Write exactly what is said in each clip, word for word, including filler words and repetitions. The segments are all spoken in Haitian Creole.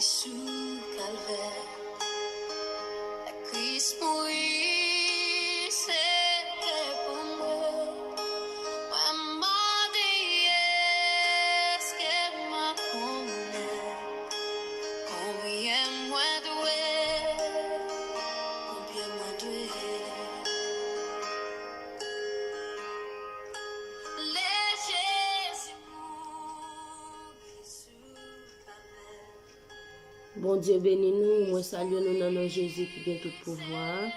Sou Kalvè, Kris mouri, se te pou mwen. Mwen mande, èske m a konnen konbyen mwen dwe, konbyen mwen dwe. Lè Jezi mouri sou Kalvè. Bondye beni nou, mwen salye nou nan non Jezi ki gen tout pouvwa a.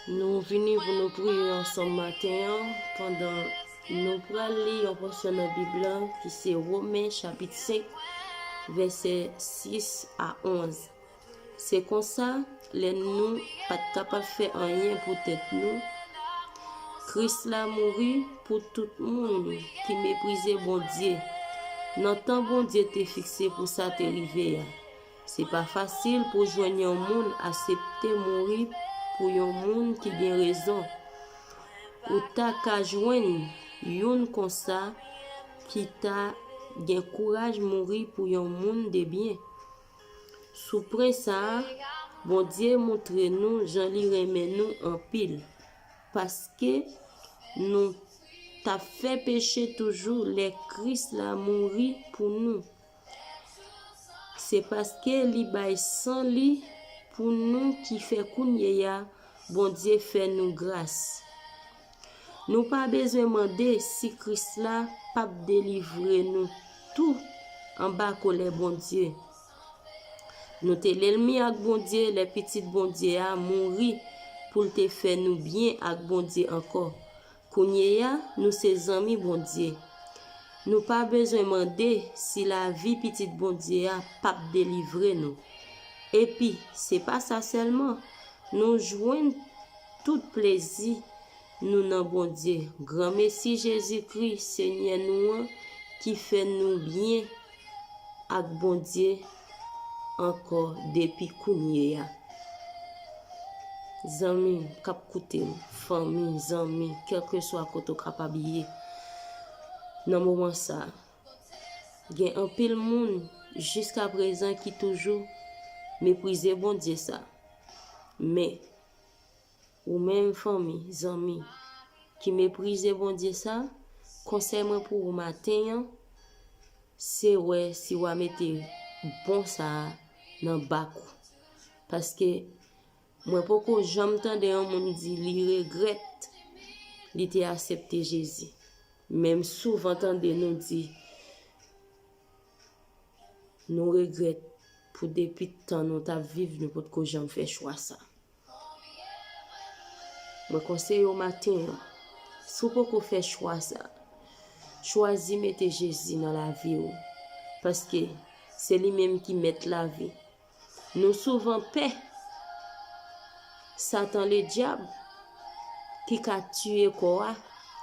Nou vini pou nou priye ansanm maten an, pandan nou pral li yon pòsyon nan Bib la, ki se Women chapit senk, vèsè sis a onz. Se konsa, lè nou pa t kapab fè anyen pou tèt nou, Kris la mouri pou tout moun ki meprize Bondye, nan tan Bondye te fikse pou sa te rive a. Se pa fasil pou jwenn yon moun aksepte mouri pou yon moun ki gen rezon. Ou ta ka jwenn youn konsa ki ta gen kouraj mouri pou yon moun de byen. Sou pwen sa a, Bondye montre nou jan li renmen nou anpil, paske nou t ap fè peche toujou lè Kris la mouri pou nou. Se paske li bay san li pou nou ki fè kounye a Bondye fè nou gras. Nou pa bezwen mande si Kris la p ap delivre nou tou anba kòlè Bondye. Nou te lènmi ak Bondye lè Pitit Bondye a mouri pou l te fè nou byen ak Bondye ankò. Kounye a, nou se zanmi Bondye. Nou pa bezwen mande si lavi Pitit Bondye a p ap delivre nou. Epi, se pa sa sèlman, nou jwenn tout plezi nou nan Bondye. Granmesi Jezikri, Senyè nou an, ki fè nou byen ak Bondye ankò depi kounye a. Zanmi k ap koute m, fanmi, zanmi, kèlkeswa kote w kapab ye nan moman sa a, gen anpil moun jiskaprezan ki toujou meprize Bondye sa. Men, ou menm fanmi, zanmi, ki meprize Bondye sa, konsèy mwen pou ou maten an, se wè si w a mete bon sa a nan bak ou. Paske mwen poko janm tande yon moun di li regrèt li te aksepte Jezi. Men m souvan tande nou di nou regrèt pou depi tan nou t ap viv, nou potko janm fè chwa sa. Mwen konseye w maten an, si w poko fè chwa sa, chwazi mete Jezi nan lavi w, paske se li menm ki mèt lavi. Nou souvan pè Satan Ledyab ki ka tiye kò a,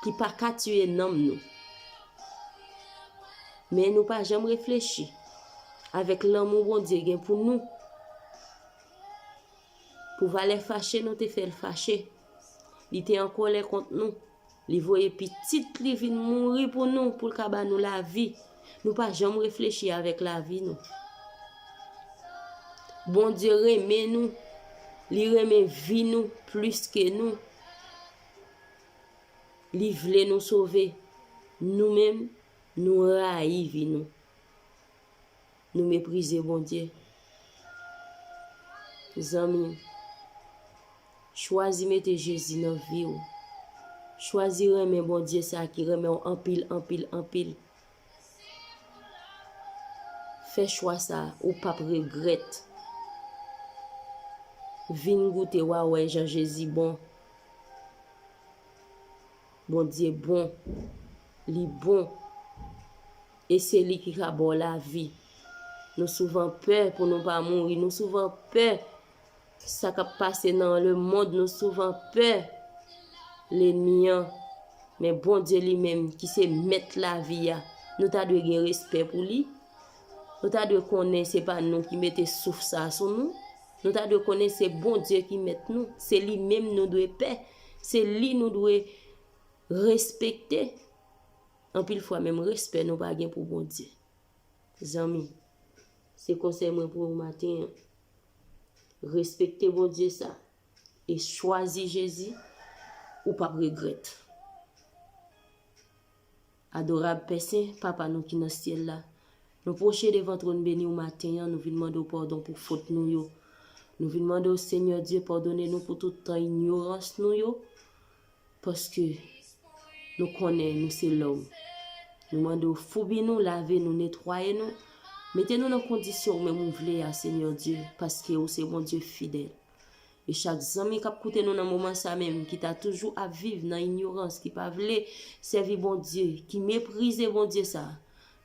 ki pa ka tiye nanm nou. Men nou pa janm reflechi avèk lanmou Bondye gen pou nou. Pou valè fache nou te fè l fache. Li te an kòlè kont nou. Li voye pitit li vin mouri pou nou, pou l ka ba nou lavi. Nou pa janm reflechi avèk lavi nou. Bondye renmen nou. Li renmen vi nou plis ke nou. Li vle nou sove. Nou menm, nou rayi vi nou. Nou meprize Bondye. Zanmi, chwazi mete Jezi nan vi w. Chwazi renmen Bondye sa ki renmen w anpil, anpil, anpil. Fè chwa sa, ou p ap regrèt. Vin goute, w a wè jan Jezi bon. Bondye bon. Li bon. E se li ki ka ba w lavi. Nou souvan pè pou nou pa mouri. Nou souvan pè sa k ap pase nan lemonn. Nou souvan pè lènmi an. Men Bondye li menm ki se mèt lavi a, nou ta dwe gen respè pou li. Nou ta dwe konnen se pa nou ki mete souf sa sou nou. Nou ta dwe konnen se Bondye ki mèt nou. Se li menm nou dwe pè. Se li nou dwe respekte. Anpil fwa, menm respè nou pa gen pou Bondye. Zanmi, Se konsèy mwen pou ou maten an. Respekte Bondye sa e chwazi Jezi, ou p ap regrèt. Adorab Pè Sen, Papa nou ki nan syèl la, nou pwoche devan twòn beni w maten an, nou vin mande w padon pou fot nou yo. Nou vin mande w, Senyè Dye, padone nou pou tout tan inyorans nou yo, paske nou konnen nou se lòm. Nou mande w foubi nou, lave nou, netwaye nou, mete nou nan kondisyon ou menm ou vle a, Senyè Dye, paske ou se Bondye fidèl. E chak zanmi k ap koute nou nan moman sa menm, ki ta toujou ap viv nan inyorans, ki pa vle sèvi Bondye, ki meprize Bondye sa,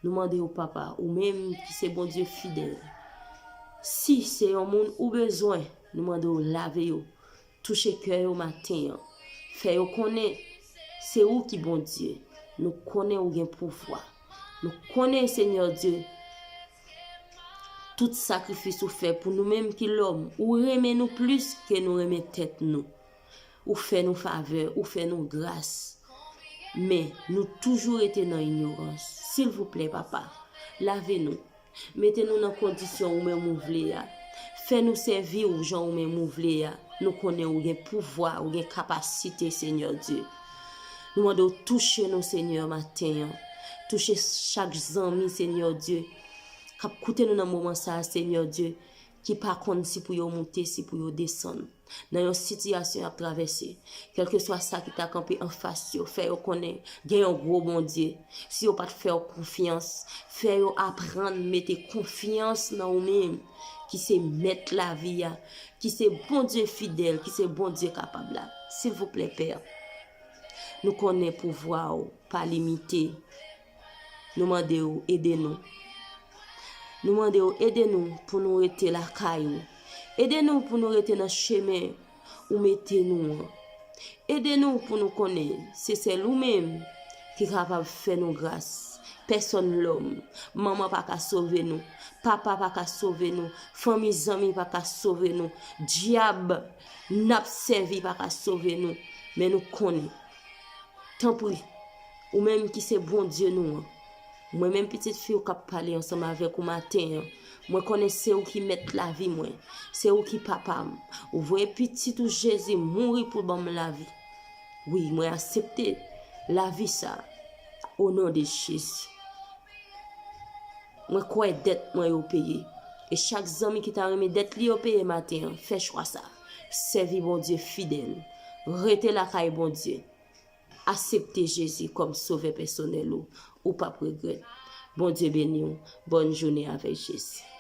nou mande w, Papa, ou menm ki se Bondye fidèl, si se yon moun ou bezwen, nou mande w lave yo, touche kè yo maten an, fè yo konnen se ou ki Bondye. Nou konnen ou gen pouvwa. Nou konnen, Senyè Dye, tout sakrifis ou fè pou nou menm ki lòm, ou renmen nou plis ke nou renmen tèt nou. Ou fè nou favè, ou fè nou gras. Men, nou toujou rete nan inyorans. Silvouplè, Papa, lave nou. Mete nou nan kondisyon ou menm ou vle a. Fè nou sèvi w jan ou menm ou vle a. Nou konnen ou gen pouvwa, ou gen kapasite, Senyè Dye. Nou mande w touche nou, Senyè, maten an. Touche chak zanmi, Senyè Dye, k ap koute nou nan moman sa a, Senyè Dye, ki pa konn si pou yo moute, si pou yo desann nan yon sitiyasyon y ap travèse. Kèlkeswa sa ki ta kanpe anfas yo, fè yo konnen gen yon gwo Bondye. Si yo pa t fè w konfyans, fè yo aprann mete konfyans nan ou menm, ki se Mèt lavi a, ki se Bondye fidèl, ki se Bondye kapab la. Silvouplè, Pè, nou konnen pouvwa w pa limite. Nou mande w ede nou. Nou mande w ede nou pou nou rete lakay ou. Ede nou pou nou rete nan chemen ou mete nou an. Ede nou pou nou konnen se sèl ou menm ki kapab fè nou gras. Pèsòn lòm, manman pa ka sove nou, papa pa ka sove nou, fanmi zanmi pa ka sove nou. Dyab, n ap sèvi pa ka sove nou, men nou konnen. Tanpri, ou menm ki se Bondye nou an, mwen menm pitit fi w k ap pale ansanm avèk ou maten an, mwen konnen se ou ki mèt lavi mwen, se ou ki papa m. Ou voye pitit ou Jezi mouri pou ban m lavi. Wi, mwen aksepte lavi sa a, o non de Jezi. Mwen kwè dèt mwen yo peye. E chak zanmi ki ta renmen dèt li yo peye maten an, fè chwa sa. Sèvi Bondye fidèl. Rete lakay Bondye. Aksepte Jezi kòm sovè pèsonèl ou. Ou p ap regrèt. Bondye beni w. Bòn jounen avèk Jezi.